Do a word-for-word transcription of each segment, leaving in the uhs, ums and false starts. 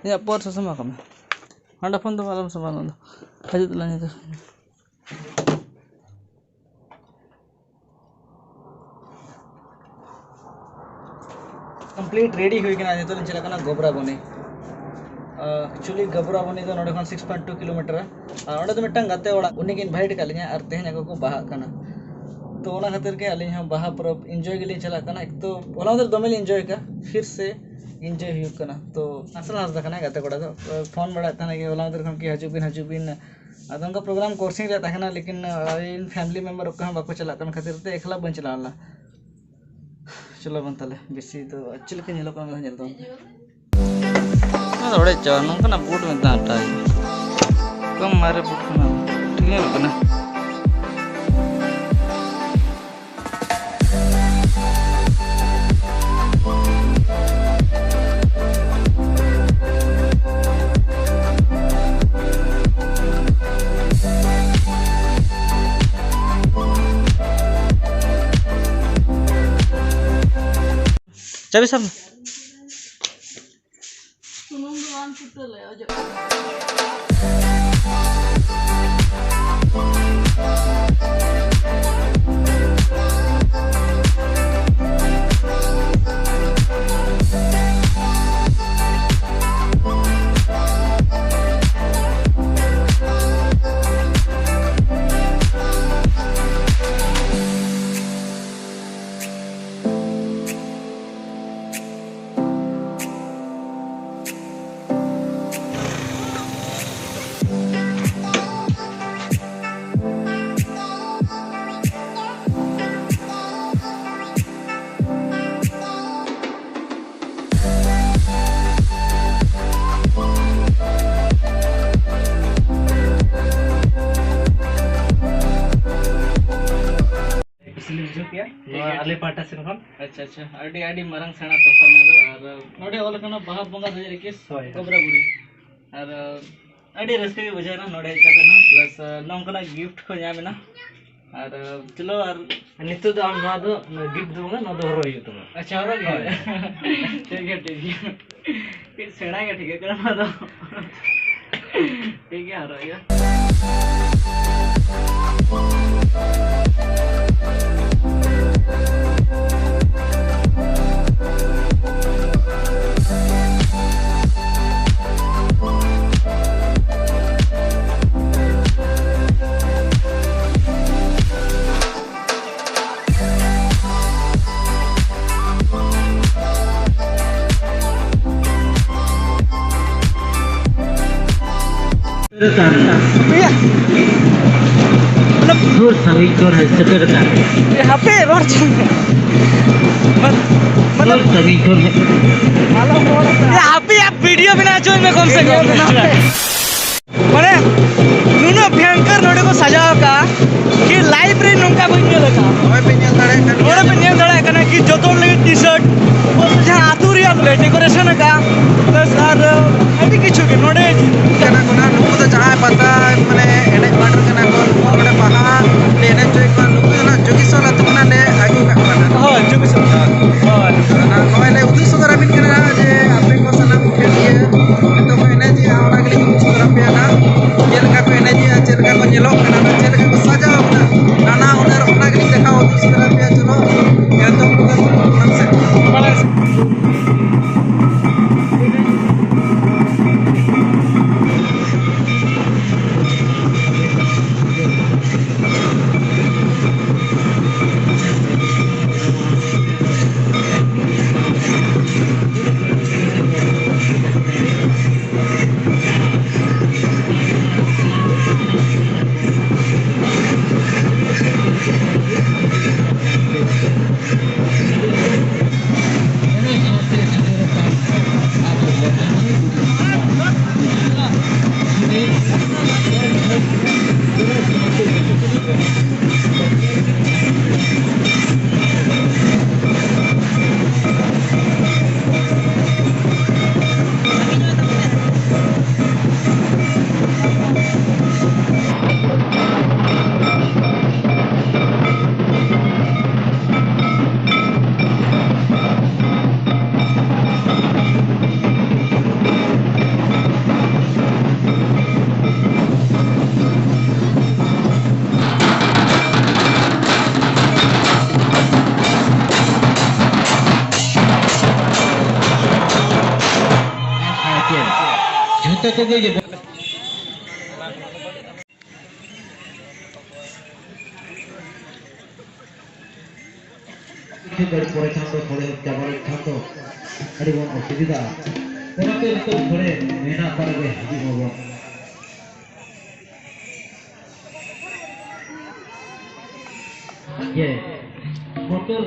ᱤᱧᱟᱹᱜ ᱯᱚᱨ ᱥᱟᱥᱟᱢ ᱠᱟᱜ ᱢᱮ᱾ ᱦᱟᱸᱰᱮ ᱯᱷᱳᱱ ᱫᱚ ᱟᱞᱚᱢ ᱥᱟᱢᱵᱟᱣᱟ, ᱚᱱᱟ ᱫᱚ ᱦᱤᱡᱩᱜ ᱛᱟᱞᱟᱝ ᱧᱤᱫᱟᱹ᱾ ᱠᱚᱢᱯᱞᱤᱴ ᱨᱮᱰᱤ ᱦᱩᱭ ᱠᱟᱱᱟ᱾ ᱱᱤᱛᱚᱜ ᱞᱤᱧ ᱪᱟᱞᱟᱜ ᱠᱟᱱᱟ ᱜᱚᱵᱨᱟ ᱵᱚᱱᱤ᱾ ᱮᱠᱪᱩᱭᱮᱞᱤ ᱜᱚᱵᱨᱟ ᱵᱚᱱᱤ ᱫᱚ ᱱᱚᱰᱮ ᱠᱷᱚᱱ ᱥᱤᱠᱥ ᱯᱚᱭᱮᱱᱴ ᱴᱩ ᱠᱤᱞᱳᱢᱤᱴᱟᱨ᱾ ᱟᱨ ᱚᱸᱰᱮ ᱫᱚ ᱢᱤᱫᱴᱟᱝ ᱜᱟᱛᱮ ᱚᱲᱟᱜ, ᱩᱱᱤ ᱜᱮ ᱤᱱᱵᱷᱟᱭᱤᱴ ᱟᱠᱟᱫ ᱞᱤᱧᱟ, ᱟᱨ ᱛᱮᱦᱮᱧ ᱟᱠᱚ ᱠᱚ ᱵᱟᱦᱟᱜ ᱠᱟᱱᱟ᱾ ᱛᱚ ᱚᱱᱟ ᱠᱷᱟᱹᱛᱤᱨ ᱜᱮ ᱟᱹᱞᱤᱧ ᱦᱚᱸ ᱵᱟᱦᱟ ᱯᱚᱨᱚᱵᱽ ᱤᱱᱡᱚᱭ ᱜᱮᱞᱤᱧ ᱪᱟᱞᱟᱜ ᱠᱟᱱᱟ᱾ ᱮᱠ ᱛᱚ ᱦᱚᱞᱟ ᱢᱟᱫᱷᱮᱨ ᱫᱚᱢᱮ ᱞᱤᱧ ᱤᱱᱡᱚᱭ ᱠᱟᱜᱼᱟ, ᱯᱷᱤᱨ ᱥᱮ ᱤᱱᱡᱚᱭ ᱦᱩᱭᱩᱜ ᱠᱟᱱᱟ᱾ ᱛᱚ ᱱᱟᱥᱮ ᱦᱟᱸᱥᱫᱟ ᱠᱟᱱᱟᱭ ᱜᱟᱛᱮ ᱠᱚᱲᱟ ᱫᱚ, ᱯᱷᱳᱱ ᱵᱟᱲᱟᱭᱮᱫ ᱛᱟᱦᱮᱱᱟ ᱜᱮ ᱦᱚᱞᱟ ᱢᱟᱫᱷᱮᱨ ᱠᱷᱚᱱ ᱠᱤ ᱦᱤᱡᱩᱜ ᱵᱤᱱ, ᱦᱤᱡᱩᱜ ᱵᱤᱱ᱾ ᱟᱫᱚ ᱚᱱᱠᱟ ᱯᱨᱳᱜᱨᱟᱢ ᱠᱳᱨᱥᱤᱝ ᱨᱮᱭᱟᱜ ᱛᱟᱦᱮᱸ ᱠᱟᱱᱟ, ᱞᱮᱠᱤᱱ, ᱟᱸ, ᱤᱧ ᱯᱷᱮᱢᱤᱞᱤ ᱢᱮᱢᱵᱟᱨ ᱚᱠᱚᱭ ᱦᱚᱸ ᱵᱟᱠᱚ ᱪᱟᱞᱟᱜ ᱠᱟᱱ ᱠᱷᱟᱹᱛᱤᱨ ᱛᱮ ᱮᱠᱞᱟ ᱵᱟᱹᱧ ᱪᱟᱞᱟᱣ ᱞᱮᱱᱟ᱾ ᱪᱚᱞᱚ ᱵᱚᱱ ᱛᱟᱦᱞᱮ, ᱵᱮᱥᱤ ᱫᱚ ᱪᱮᱫ ᱞᱮᱠᱟ ᱧᱮᱞᱚᱜ ᱠᱟᱱᱟ ᱚᱱᱟ ᱫᱚ ᱧᱮᱞ ᱛᱟᱵᱚᱱ ᱯᱮ᱾ ᱚᱱᱟ ᱫᱚ ᱚᱲᱮᱡ ᱪᱟᱵᱟ, ᱱᱚᱝᱠᱟᱱᱟᱜ ᱵᱩᱴ ᱢᱤᱫ ᱫᱷᱟᱣ ᱦᱟᱛᱟᱣ ᱦᱩᱭᱩᱜᱼᱟ᱾ ᱠᱚᱢ ᱢᱟᱨᱮ ᱵᱩᱴ ᱠᱟᱱᱟ, ᱴᱷᱤᱠ ᱧᱮᱞᱚᱜ ᱠᱟᱱᱟ᱾ ᱪᱟᱵᱤ ᱥᱟᱵ ᱢᱮ᱾ ᱥᱩᱱᱩᱢ ᱫᱚ ᱵᱟᱝ ᱪᱷᱩᱴᱟᱹᱣ ᱞᱮ ᱚᱡᱚᱜ ᱠᱟᱱᱟ᱾ ᱠᱩᱥᱤ ᱞᱮ ᱵᱩᱡᱷᱟᱹᱣ ᱠᱮᱜᱼᱟ᱾ ᱴᱷᱤᱠ ᱱᱚᱣᱟ ᱜᱮᱭᱟ᱾ ᱟᱞᱮ ᱯᱟᱦᱴᱟ ᱥᱮᱱ ᱠᱷᱚᱱ᱾ ᱟᱪᱪᱷᱟ, ᱟᱪᱪᱷᱟ, ᱟᱹᱰᱤ, ᱟᱹᱰᱤ ᱢᱟᱨᱟᱝ ᱥᱮᱬᱟ ᱛᱚᱦᱯᱟ ᱱᱚᱣᱟ ᱫᱚ᱾ ᱟᱨ ᱱᱚᱰᱮ ᱚᱞ ᱟᱠᱟᱱᱟ ᱵᱟᱦᱟ ᱵᱚᱸᱜᱟ ᱫᱩ ᱦᱟᱡᱟᱨ ᱮᱠᱩᱥ ᱦᱳᱭ᱾ ᱠᱚᱵᱨᱟ ᱵᱩᱲᱤ᱾ ᱟᱨ ᱟᱹᱰᱤ ᱨᱟᱹᱥᱠᱟᱹ ᱜᱮ ᱵᱩᱡᱷᱟᱹᱣ ᱮᱱᱟ ᱱᱚᱰᱮ ᱦᱮᱡ ᱠᱟᱛᱮ ᱦᱚᱸ, ᱯᱞᱟᱥ ᱱᱚᱝᱠᱟᱱᱟᱜ ᱜᱤᱯᱷᱴ ᱠᱚ ᱧᱟᱢ ᱮᱱᱟ᱾ ᱟᱨ ᱪᱚᱞᱚ ᱟᱨ ᱱᱤᱛᱚᱜ ᱫᱚ ᱟᱢ ᱱᱚᱣᱟ ᱫᱚ ᱜᱤᱯᱷᱴ ᱫᱚ ᱵᱟᱝᱟ, ᱱᱚᱣᱟ ᱫᱚ ᱦᱚᱨᱚᱜ ᱦᱩᱭᱩᱜ ᱛᱟᱢᱟ᱾ ᱟᱪᱪᱷᱟ, ᱦᱚᱨᱚᱜ ᱜᱮ? ᱦᱳᱭ᱾ ᱴᱷᱤᱠ ᱜᱮᱭᱟ, ᱴᱷᱤᱠ ᱜᱮᱭᱟ᱾ ᱠᱟᱹᱡ ᱥᱮᱬᱟ ᱜᱮ ᱴᱷᱤᱠᱟᱹᱜ ᱠᱟᱱᱟ ᱱᱚᱣᱟ ᱫᱚ᱾ ᱴᱷᱤᱠ ᱜᱮᱭᱟ, ᱦᱚᱨᱚᱜ ᱦᱩᱭᱩᱜᱼᱟ᱾ ᱥᱮᱴᱮᱨ ᱟᱠᱟᱱ᱾ ᱤᱭᱟᱹ᱾ ᱢᱚᱛᱞᱚᱵ ᱥᱩᱨ ᱥᱟᱺᱜᱤᱧ ᱠᱷᱚᱱ ᱦᱮᱡ ᱥᱮᱴᱮᱨ ᱟᱠᱟᱱ᱾ ᱦᱟᱯᱮ, ᱨᱚᱲ ᱪᱮᱫ? ᱢᱚᱛᱞᱚᱵ ᱥᱩᱨ ᱥᱟᱺᱜᱤᱧ ᱠᱷᱚᱱ ᱦᱮᱡ ᱟᱞᱚᱢ ᱨᱚᱲᱟ᱾ ᱦᱟᱯᱮ, ᱟᱯ ᱵᱷᱤᱰᱤᱭᱳ ᱵᱮᱱᱟᱣ ᱦᱚᱪᱚᱭ ᱢᱮ ᱠᱚᱢ ᱥᱮ ᱠᱚᱢ᱾ ᱵᱷᱤᱰᱤᱭᱳ ᱵᱮᱱᱟᱣ ᱯᱮ᱾ ᱢᱟᱱᱮ, ᱱᱩᱱᱟᱹᱜ ᱵᱷᱚᱭᱚᱝᱠᱚᱨ ᱱᱚᱰᱮ ᱠᱚ ᱥᱟᱡᱟᱣ ᱟᱠᱟᱫᱼᱟ ᱠᱤ ᱞᱟᱭᱤᱯᱷ ᱨᱮ ᱱᱚᱝᱠᱟ ᱵᱟᱹᱧ ᱧᱮᱞ ᱟᱠᱟᱫᱼᱟ᱾ ᱱᱚᱜᱼᱚᱭ ᱯᱮ ᱧᱮᱞ ᱫᱟᱲᱮᱭᱟᱜ ᱠᱟᱱ ᱜᱮᱭᱟ᱾ ᱱᱚᱰᱮ ᱯᱮ ᱧᱮᱞ ᱫᱟᱲᱮᱭᱟᱜ ᱠᱟᱱᱟ ᱠᱤ ᱡᱚᱛᱚ ᱦᱚᱲ ᱞᱟᱹᱜᱤᱫ ᱴᱤ ᱥᱟᱨᱴ, ᱡᱟᱦᱟᱸ ᱟᱹᱛᱩ ᱨᱮᱭᱟᱜ ᱰᱮᱠᱳᱨᱮᱥᱚᱱ ᱟᱠᱟᱫᱼᱟ, ᱵᱮᱥ, ᱟᱨ ᱟᱹᱰᱤ ᱠᱤᱪᱷᱩ ᱜᱮ ᱱᱚᱰᱮ᱾ ᱠᱟᱱᱟ ᱠᱚ ᱱᱟᱦᱟᱜ, ᱱᱩᱠᱩ ᱫᱚ ᱡᱟᱦᱟᱸᱭ ᱯᱟᱛᱟ, ᱢᱟᱱᱮ, ᱮᱱᱮᱡ ᱯᱟᱹᱴᱷᱩᱣᱟᱹ ᱠᱟᱱᱟ ᱠᱚ, ᱱᱩᱠᱩ ᱱᱚᱰᱮ ᱵᱟᱦᱟ ᱞᱮ ᱮᱱᱮᱡ ᱦᱚᱪᱚᱭᱮᱫ ᱠᱚᱣᱟ, ᱱᱩᱠᱩ ᱫᱚ ᱱᱟᱦᱟᱜ ᱡᱳᱜᱮᱥᱣᱚᱨ ᱟᱹᱛᱩ ᱠᱷᱚᱱᱟᱜ ᱞᱮ ᱟᱹᱜᱩ ᱟᱠᱟᱫ ᱠᱚᱣᱟ ᱱᱟᱦᱟᱜ᱾ ᱦᱳᱭ, ᱡᱳᱜᱮᱥᱣᱚᱨ᱾ ᱦᱳᱭ᱾ ᱟᱫᱚ ᱱᱟᱦᱟᱜ ᱱᱚᱜᱼᱚᱭ ᱞᱮ ᱩᱫᱩᱜ ᱥᱚᱫᱚᱨ ᱟᱹᱵᱤᱱ ᱠᱟᱱᱟ ᱱᱟᱦᱟᱜ ᱡᱮ ᱟᱯᱮ ᱠᱚ ᱥᱟᱱᱟᱢ ᱠᱷᱮᱞ ᱤᱭᱟᱹ ᱱᱤᱛᱚᱜ ᱠᱚ ᱮᱱᱮᱡᱮᱜᱼᱟ, ᱚᱱᱟ ᱜᱮᱞᱤᱧ ᱩᱫᱩᱜ ᱥᱚᱫᱚᱨ ᱟᱯᱮᱭᱟ ᱱᱟᱦᱟᱜ᱾ ᱪᱮᱫ ᱞᱮᱠᱟ ᱠᱚ ᱮᱱᱮᱡᱮᱜᱼᱟ, ᱪᱮᱫ ᱞᱮᱠᱟ ᱠᱚ ᱧᱮᱞᱚᱜ ᱠᱟᱱᱟ, ᱪᱮᱫ ᱞᱮᱠᱟ ᱠᱚ ᱥᱟᱡᱟᱣ ᱠᱟᱱᱟ, ᱱᱟᱱᱟ ᱦᱩᱱᱟᱹᱨ ᱚᱱᱟ ᱜᱮᱞᱤᱧ ᱫᱮᱠᱷᱟᱣ ᱩᱫᱩᱜ ᱥᱚᱫᱚᱨ ᱟᱯᱮᱭᱟ᱾ ᱪᱚᱞᱚ, ᱮᱛᱚᱦᱚᱵ ᱠᱟᱛᱮ ᱢᱟᱲᱟᱝ ᱥᱮᱫ᱾ ᱠᱚᱜᱮ ᱡᱮᱢᱚᱱ ᱠᱤᱪᱷᱩ ᱜᱷᱟᱹᱲᱤᱡ ᱯᱚᱨᱮ ᱠᱷᱟᱱ ᱫᱚ ᱥᱚᱲᱮ ᱪᱟᱵᱟ ᱞᱮᱱᱠᱷᱟᱱ ᱫᱚ ᱟᱹᱰᱤ ᱵᱚᱱ ᱚᱥᱩᱵᱤᱫᱷᱟᱜᱼᱟ᱾ ᱚᱱᱟᱛᱮ ᱱᱤᱛᱚᱜ ᱥᱚᱲᱮ ᱢᱮᱱᱟᱜ ᱯᱟᱨᱮ ᱜᱮ ᱦᱤᱡᱩᱜ ᱢᱟᱵᱚᱱ᱾ ᱡᱮ ᱵᱚᱛᱚᱨ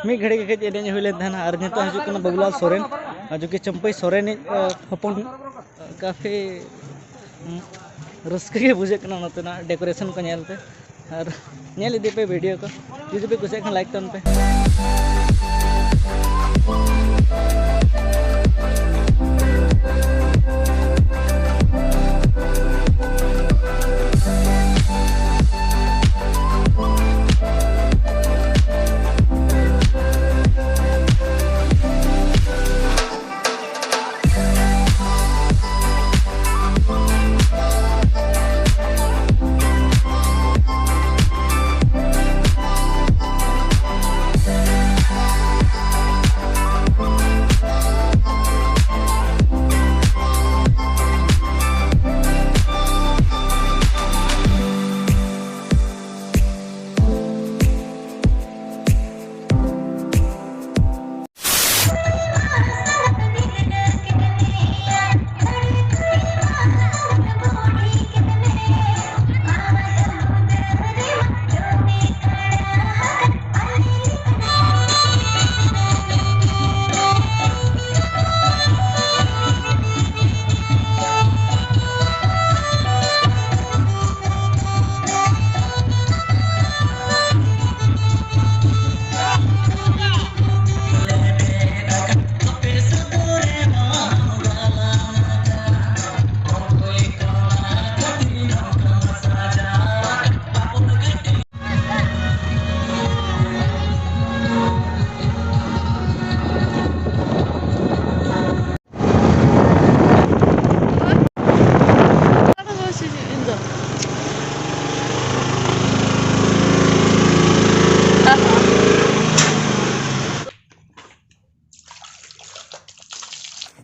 ᱢᱤᱫ ᱜᱷᱟᱹᱲᱤᱡ ᱜᱮ ᱠᱟᱹᱡ ᱮᱱᱮᱡ ᱦᱩᱭ ᱛᱟᱦᱮᱱᱟ᱾ ᱟᱨ ᱱᱤᱛᱚᱜ ᱦᱤᱡᱩᱜ ᱠᱟᱱᱟ ᱵᱟᱹᱵᱩᱞᱟᱞ ᱥᱚᱨᱮᱱ, ᱟᱨ ᱡᱚᱠᱤ ᱪᱟᱹᱢᱯᱟᱹᱭ ᱥᱚᱨᱮᱱᱤᱡ ᱦᱚᱯᱚᱱ᱾ ᱠᱟᱯᱷᱤ ᱨᱟᱹᱥᱠᱟᱹ ᱜᱮ ᱵᱩᱡᱷᱟᱹᱜ ᱠᱟᱱᱟ ᱱᱚᱛᱮᱱᱟᱜ ᱰᱮᱠᱳᱨᱮᱥᱚᱱ ᱠᱚ ᱧᱮᱞ ᱛᱮ᱾ ᱟᱨ ᱧᱮᱞ ᱤᱫᱤ ᱯᱮ ᱵᱷᱤᱰᱤᱭᱳ ᱠᱚ, ᱡᱩᱫᱤ ᱯᱮ ᱠᱩᱥᱤᱭᱟᱜ ᱠᱷᱟᱱ ᱞᱟᱭᱤᱠ ᱛᱟᱵᱚᱱ ᱯᱮ᱾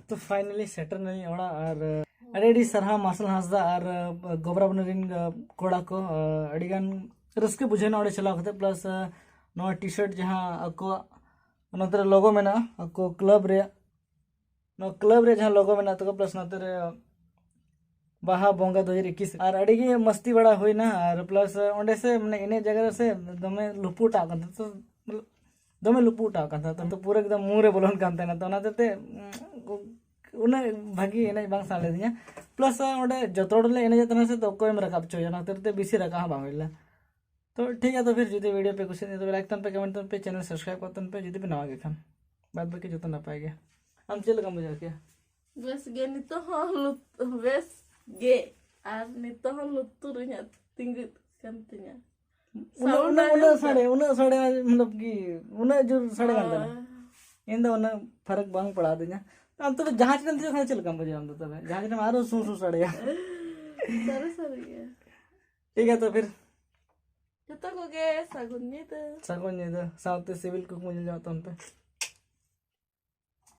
ᱛᱚ finally ᱥᱮᱴᱮᱨ ᱱᱟᱹᱧ ᱚᱲᱟᱜ᱾ ᱟᱨ ᱟᱹᱰᱤ ᱟᱹᱰᱤ ᱥᱟᱨᱦᱟᱣ ᱢᱟᱨᱥᱟᱞ ᱦᱟᱸᱥᱫᱟ ᱟᱨ ᱜᱚᱵᱨᱟ ᱵᱚᱱᱤ ᱨᱮᱱ ᱠᱚᱲᱟ ᱠᱚ᱾ ᱟᱹᱰᱤ ᱜᱟᱱ ᱨᱟᱹᱥᱠᱟᱹ ᱵᱩᱡᱷᱟᱹᱣ ᱮᱱᱟ ᱚᱸᱰᱮ ᱪᱟᱞᱟᱣ ᱠᱟᱛᱮ᱾ ᱯᱞᱟᱥ ᱱᱚᱣᱟ ᱴᱤ ᱥᱟᱨᱴ ᱡᱟᱦᱟᱸ ᱟᱠᱚᱣᱟᱜ ᱱᱚᱛᱮ ᱨᱮ ᱞᱳᱜᱳ ᱢᱮᱱᱟᱜᱼᱟ, ᱟᱠᱚ ᱠᱞᱟᱵᱽ ᱨᱮᱭᱟᱜ, ᱱᱚᱣᱟ ᱠᱞᱟᱵᱽ ᱨᱮᱭᱟᱜ ᱡᱟᱦᱟᱸ ᱞᱳᱜᱳ ᱢᱮᱱᱟᱜ ᱛᱟᱠᱚᱣᱟ, ᱯᱞᱟᱥ ᱱᱚᱛᱮ ᱨᱮ ᱵᱟᱦᱟ ᱵᱚᱸᱜᱟ ᱫᱩ ᱦᱟᱡᱟᱨ ᱮᱠᱩᱥ, ᱟᱨ ᱟᱹᱰᱤ ᱜᱮ ᱢᱟᱥᱛᱤ ᱵᱟᱲᱟ ᱦᱩᱭᱱᱟ᱾ ᱟᱨ ᱯᱞᱟᱥ ᱚᱸᱰᱮ ᱥᱮ ᱢᱟᱱᱮ ᱮᱱᱮᱡ ᱡᱟᱭᱜᱟ ᱨᱮ ᱥᱮ ᱫᱚᱢᱮ ᱞᱩᱯᱩᱴᱟᱜ ᱠᱟᱱ ᱛᱟᱦᱮᱸ᱾ ᱛᱚ ᱢᱚᱛᱞᱚᱵ ᱫᱚᱢᱮ ᱞᱩᱯᱩᱜ ᱚᱴᱟᱣ ᱠᱟᱱ ᱛᱟᱦᱮᱸᱱᱟ, ᱛᱚ ᱯᱩᱨᱟᱹ ᱮᱠᱫᱚᱢ ᱢᱩ ᱨᱮ ᱵᱚᱞᱚᱱ ᱠᱟᱱ ᱛᱟᱦᱮᱸᱱᱟ᱾ ᱛᱚ ᱚᱱᱟ ᱦᱚᱛᱮᱡ ᱛᱮ ᱩᱱᱟᱹᱜ ᱵᱷᱟᱹᱜᱤ ᱮᱱᱮᱡ ᱵᱟᱝ ᱥᱟᱱᱟ ᱞᱤᱫᱤᱧᱟ᱾ ᱯᱞᱟᱥ ᱚᱸᱰᱮ ᱡᱚᱛᱚ ᱦᱚᱲ ᱞᱮ ᱮᱱᱮᱡᱮᱫ ᱛᱟᱦᱮᱱᱟ ᱥᱮ, ᱛᱚ ᱚᱠᱚᱭᱮᱢ ᱨᱟᱠᱟᱵ ᱦᱚᱪᱚᱭᱟ? ᱚᱱᱟ ᱠᱷᱟᱹᱛᱤᱨ ᱛᱮ ᱵᱮᱥᱤ ᱨᱟᱠᱟᱵ ᱦᱚᱸ ᱵᱟᱝ ᱦᱩᱭ ᱞᱮᱱᱟ᱾ ᱛᱚ ᱴᱷᱤᱠ ᱜᱮᱭᱟ, ᱛᱚ ᱯᱷᱤᱨ ᱡᱩᱫᱤ ᱵᱷᱤᱰᱤᱭᱳ ᱯᱮ ᱠᱩᱥᱤᱭᱟᱜᱼᱟ, ᱛᱚᱵᱮ ᱞᱟᱭᱤᱠ ᱛᱟᱵᱚᱱ ᱯᱮ, ᱠᱚᱢᱮᱱᱴ ᱛᱟᱵᱚᱱ ᱯᱮ, ᱪᱮᱱᱮᱞ ᱥᱟᱵᱥᱠᱨᱟᱭᱤᱵ ᱠᱟᱜ ᱛᱟᱵᱚᱱ ᱯᱮ ᱡᱩᱫᱤ ᱯᱮ ᱱᱟᱣᱟ ᱜᱮ ᱠᱷᱟᱱ᱾ ᱵᱟᱫ ᱵᱟᱹᱠᱤ ᱡᱚᱛᱚ ᱱᱟᱯᱟᱭ ᱜᱮ᱾ ᱟᱢ ᱪᱮᱫ ᱞᱮᱠᱟᱢ ᱵᱩᱡᱷᱟᱹᱣ ᱠᱮᱭᱟ? ᱵᱮᱥ ᱜᱮ, ᱱᱤᱛᱚᱜ ᱦᱚᱸ ᱞᱩᱛ-, ᱵᱮᱥ ᱜᱮ᱾ ᱟᱨ ᱱᱤᱛᱚᱜ ᱦᱚᱸ ᱞᱩᱛᱩᱨ ᱤᱧᱟᱹᱜ ᱛᱤᱸᱜᱩᱜ ᱠᱟᱱ ᱛᱤᱧᱟ᱾ ᱩᱱᱟᱹᱜ, sound ᱩᱱᱟᱹᱜ, ᱟᱸᱡᱚᱢ ᱩᱱᱟᱹᱜ ᱫᱟ᱾ ᱥᱟᱰᱮ, ᱩᱱᱟᱹᱜ ᱥᱟᱰᱮ, ᱢᱚᱛᱞᱚᱵ ᱠᱤ, ᱩᱱᱟᱹᱜ ᱡᱳᱨ ᱥᱟᱰᱮ ᱠᱟᱱ ᱛᱟᱦᱮᱱᱟ᱾ ᱦᱳᱭ᱾ ᱤᱧ ᱫᱚ ᱩᱱᱟᱹᱜ ᱯᱷᱟᱨᱟᱠ ᱵᱟᱝ ᱯᱟᱲᱟᱣ ᱫᱤᱧᱟ᱾ ᱟᱢ ᱛᱚᱵᱮ ᱡᱟᱦᱟᱸ ᱪᱮᱛᱟᱱ ᱫᱮᱡᱚᱜ ᱠᱷᱟᱱ ᱪᱮᱫ ᱞᱮᱠᱟᱢ ᱵᱩᱡᱷᱟᱹᱣᱟ ᱟᱢ ᱫᱚ ᱛᱚᱵᱮ? ᱡᱟᱦᱟᱸ ᱪᱮᱛᱟᱱ ᱟᱨᱚ ᱥᱩ ᱥᱩ ᱥᱟᱰᱮᱭᱟ᱾ ᱥᱟᱹᱨᱤ ᱥᱟᱹᱨᱤ ᱜᱮ᱾ ᱴᱷᱤᱠ ᱜᱮᱭᱟ ᱛᱚ ᱯᱷᱤᱨ᱾ ᱡᱚᱛᱚ ᱠᱚᱜᱮ ᱥᱟᱹᱜᱩᱱ ᱧᱤᱫᱟᱹ᱾ ᱥᱟᱹᱜᱩᱱ ᱧᱤᱫᱟᱹ, ᱥᱟᱶᱛᱮ ᱥᱤᱵᱤᱞ ᱠᱩᱠᱢᱩ ᱧᱮᱞ ᱧᱟᱢᱚᱜ ᱛᱟᱵᱚᱱ ᱯᱮ᱾